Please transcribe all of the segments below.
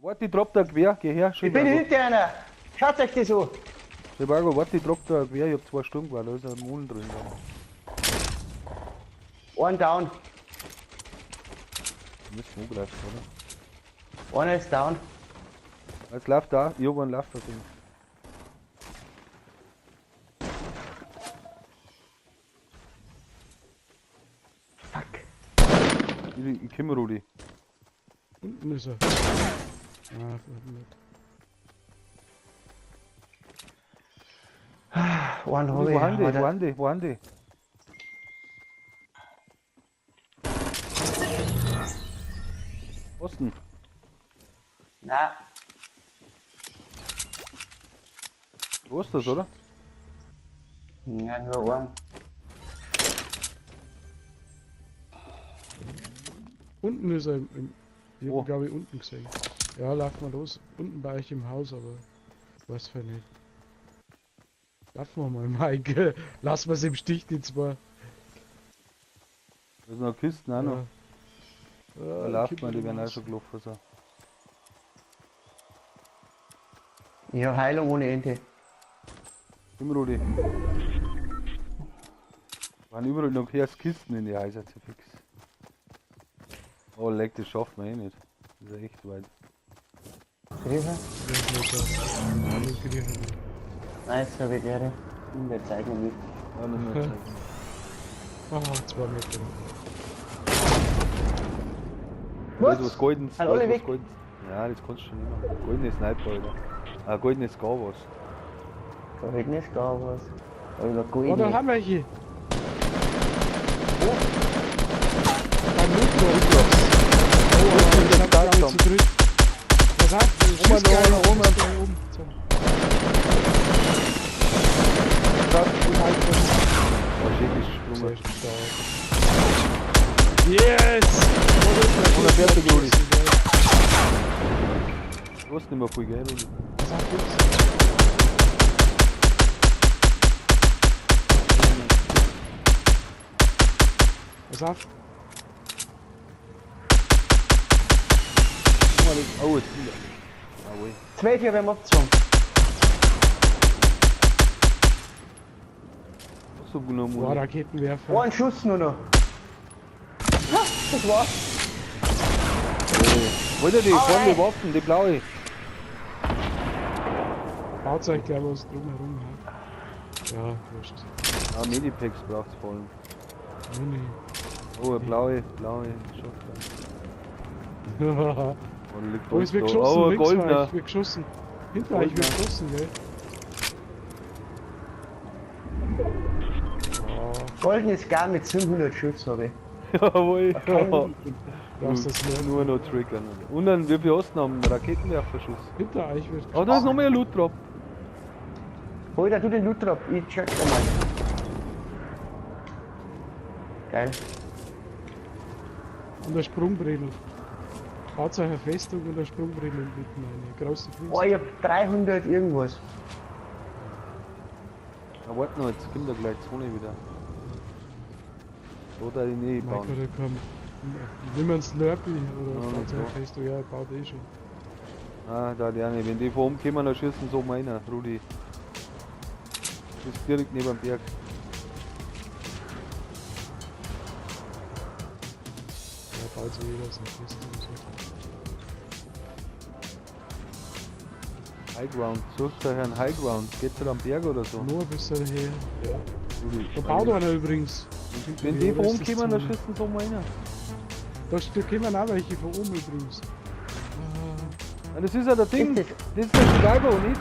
Warte, ich drop da ein Gewehr. Geh her, Ich bin Schivago. hinter einer. Schaut euch das an. Schivago, warte, ich drop da ein Gewehr. Ich hab 2 Stunden gewartet, da ist ein Mund drin. One down. Wir müssen angreifen, oder? Einer ist down. Jetzt läuft da. Ich hab einen Laufer Ding. Fuck. Ich komm, Rudi. Unten ist er. Ah, unten nicht. Einen hab Rudi, ich. wo haben die? aber Wo haben die? Wo haben die? Osten. Nein. Wo ist das, oder? Ja, nur einen. Unten ist er ich Wo? hab, glaube ich, unten gesehen. Ja, lauf mal los. Unten bei euch im Haus, aber weiß für nicht. Laufen wir mal, Mike. Lass mal's im Stich, die zwei. Da sind noch Kisten auch noch. Ja. Da laufen wir, die Kippen werden auch raus. schon gelaufen. So. Ich hab Heilung ohne Ende. Komm, Rudi. Waren überall noch erst Kisten in die Häuser zu fix. Oh, leck, das schafft man eh nicht. Das ist ja echt weit. Grieche? Ja, nicht da. Grieche. Nein, jetzt hab ich die. In der Zeit noch nicht. Ja, nicht mehr zeigen. Ah, 2 Meter. Da ist was Goldenes. Sind Da alle ist was weg? Goldenes. Ja, das kannst du schon immer. Goldene Sniper, Alter. Ah, goldenes Scar was. Goldenes gar was. Oder Oh, da goldene. haben wir welche. Oh. Beim Motor. Oh, ich hab glaube ich zu dritt. Pass auf, schieß da, gleich, oben, schieß gleich oben. So. Oh, schön gesprungen. Sehr stark. Yes! Und fertig, Rudi. Du hast nicht mehr viel, gell, Rudi? Pass auf, links. Pass auf. Oh, jetzt wieder. Jawohl. 12 habe ich ihm abgezogen. Was so genommen, Boah, Rudi? Raketenwerfer. Ein Schuss nur noch. Ja, das war's. Wollt ihr die vorne Alright. Waffen, die blaue? Baut euch gleich was drumherum. Ja, ja wurscht. Ah, Medipacks braucht's vor allem. Mini. Oh, eine blaue, blaue Shotgun. Oh, Oh, da liegt es wird da. geschossen, Oh, ein links von goldener. euch wird geschossen. Hinter euch wird Goldener. geschossen, gell? Oh, Goldenes Gar mit 700 Schuss habe ich. Jawohl. brauchst das nur. Nur noch triggern. Und dann, wie viel hast du noch? Einen Raketenwerferschuss. Hinter euch wird Oh, da ist nochmal ein Loot Drop. Hol da du den Loot Drop, ich check einmal. Geil. Und der Sprungbredel. Baut euch eine Festung und ein Sprungbredel mitten eine große Fuß. Oh, ich hab 300 irgendwas. Na, warte noch, jetzt kommt da gleich Zone wieder. Da da die Nähe bauen. Michael, da komm. Nimm einen Slurpee oder Ja, baut euch eine ja. Festung. Ja, baut eh schon. Ah, da die auch nicht. Wenn die von oben kommen, dann schießen so meiner, Rudi. Das ist direkt neben dem Berg. Ja, baut sich jeder seine Festung. So. High Ground. Sucht euch einen High Ground. Geht's halt am Berg oder so? Nur ein bisschen her. Ja. Rudi. Da baut einer übrigens. Wenn die von Oder oben ist das kommen, dann Zone? schießen so meiner. Da kommen auch welche von oben übrigens. Ja, das ist ja der Ding. Ist Das ist der Survivor, nicht?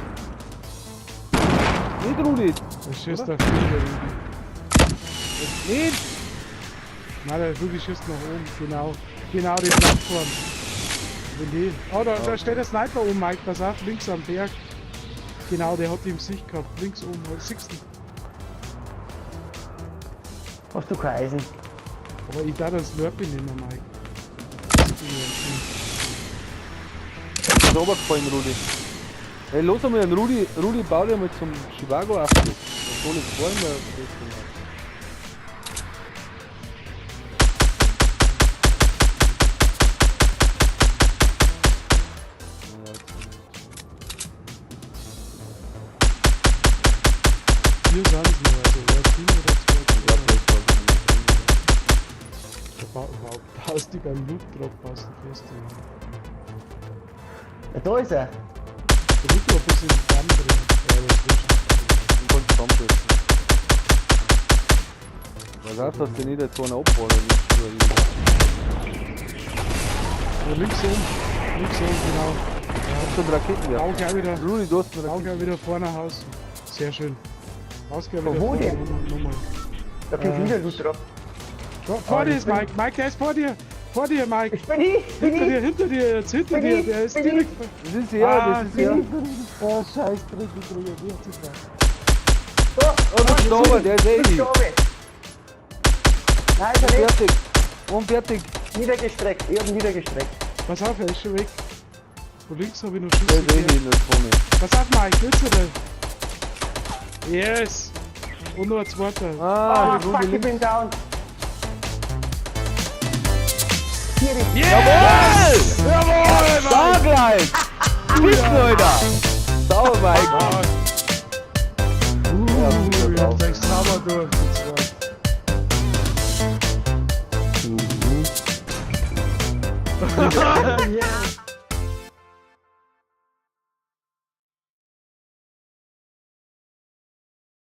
Nicht, Rudi. Da schießt Oder? der Flieger, Rudi. Nicht! Nein, der Rudi schießt nach oben, genau. Genau die Plattform. Wenn die. Oh, da steht der Sniper oben, Mike, pass auf, links am Berg. Genau, der hat die im Sicht gehabt. Links oben, siehst du? Hast du kein Eisen? Aber ich darf das Slurpee nehmen, Mike. Das ist runtergefallen, Rudi. Hey, los einmal einen Rudi. Rudi, bau dir mal zum Chivago auf. Das soll jetzt fahren, der Festung. Vier sind es noch, also ein Team oder zwei. Ich glaub, der ist quasi nicht drin. Da baust die beim Loot Drop passen fest. Ja, da ist er. Der Loot Drop ist im Damm drin. Ja, das ist wurscht. Du kannst zusammensetzen. Was heißt, dass die nicht jetzt einer abholen oder wie? Ja, links oben. Links oben, genau. Ich hab schon Raketenwerfer. Bau gleich wieder, Rudi, du hast einen bau Raketen. gleich wieder vorne Haus. Sehr schön. Haus gleich Von wieder wo vorne. denn? Nochmal. Da kommt wieder Loot drauf. Vor dir ist Mike. Mike, der ist vor dir. Vor dir, Mike. Ich bin ich, bin Hinter dir, ich. hinter dir, jetzt hinter Bin dir. ich, Der ist bin direkt. Das ist er, das ist er. Oh, scheiß Dreck, die Krüger. Wie hat sich das? Da, Oh, du bist da, der ist eh bist ich. da. Nein, ist er nicht. Fertig. Und fertig. Niedergestreckt. Ich hab ihn niedergestreckt. Pass auf, er ist schon weg. Von links habe ich noch Der Schüsse ist eh gehört. hin, das vorne. Pass auf, Mike, willst du denn? Yes! Und noch ein zweiter. Ah, Ah, Rudi fuck, ich links. bin down. Hier ist Jawohl! Jawohl, Stark, Leid! Bist du, Alter! Sauber, Mike! Ihr habt euch sauber durch, die zwei. Yeah.